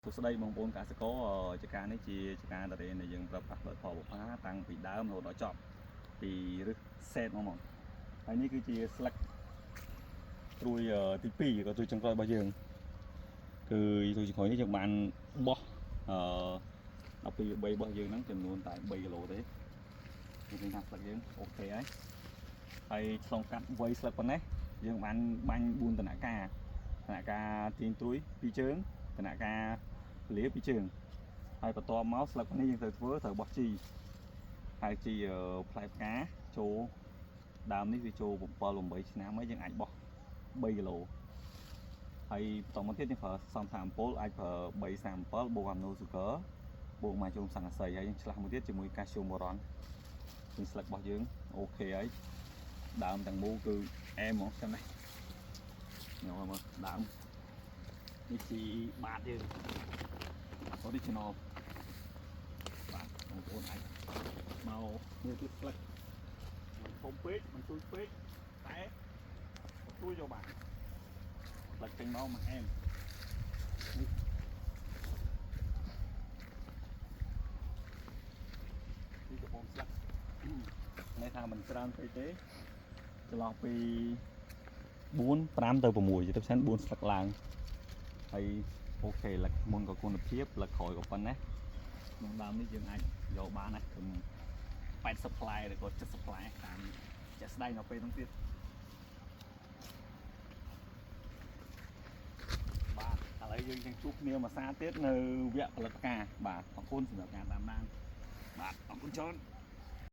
សួស្តីបងប្អូនកសិករចការនេះជាចការតារេនដែលយើងប្រើប្រាស់ផលិតផលបុប្ផាតាំងពីដើមរហូតដល់ចប់ពីរឹសសេតមកមកហើយនេះគឺជាស្លឹកត្រួយទី2ក៏ត្រួយចុងក្រោយរបស់យើងគឺត្រួយចុងក្រោយនេះយើងបានបោះអឺ12 3របស់យើងហ្នឹងចំនួនតែ3គីឡូទេយើងឃើញថាស្លឹកយើង OK ហើយហើយឆ្លងកាត់វ័យស្លឹកប៉ុណ្ណេះយើងបានបាញ់4ដំណាក់កាលដំណាក់កាលទាញត្រួយ2ជើងដំណាក់កាល ពលាពីជើងហើយបន្ទាប់មកស្លឹកនេះយើងត្រូវធ្វើត្រូវបោះជីហើយជីផ្លែផ្កាចូលដើមនេះវាចូល7 8ឆ្នាំហើយយើងអាចបោះ3គីឡូហើយបន្តមកទៀតយើងប្រើសំសាអំពូលអាចប្រើ337បូកអាមីណូស៊ូហ្គើបូកមកជុំសង្កសីហើយយើងឆ្លាស់មួយទៀតជាមួយកាល់ស្យូមបូរ៉ុនយើងស្លឹករបស់យើង OK ហើយដើមទាំងមូលគឺអែមហ្មងចាំនេះញ៉ាំមើលដើមនេះជីបាតយើង original បាទបងប្អូនអាចមកមើលទៀតស្លឹកមិនធំពេកមិនទូចពេកតែទទួលយកបានស្លឹកចេញមកមកអែមនេះនេះកំពុងស្លឹកន័យថាមិនច្រើនពេកទេចន្លោះពី4 5ទៅ6ទៅផ្សេង4ស្លឹកឡើងហើយ OK លឹកមុនក៏គុណភាពលឹកក្រោយក៏ប៉ុណ្ណេះក្នុងដើមនេះយើងអាចយកបានណាត្រឹម80ផ្លែឬក៏70ផ្លែតាមជាក់ស្ដែងដល់ពេលហ្នឹងទៀតបាទឥឡូវយើងនឹងជួបគ្នាមួយសាទៀតនៅវគ្គផលិតការបាទអរគុណសម្រាប់ការតាមដានបាទអរគុណច្រើន។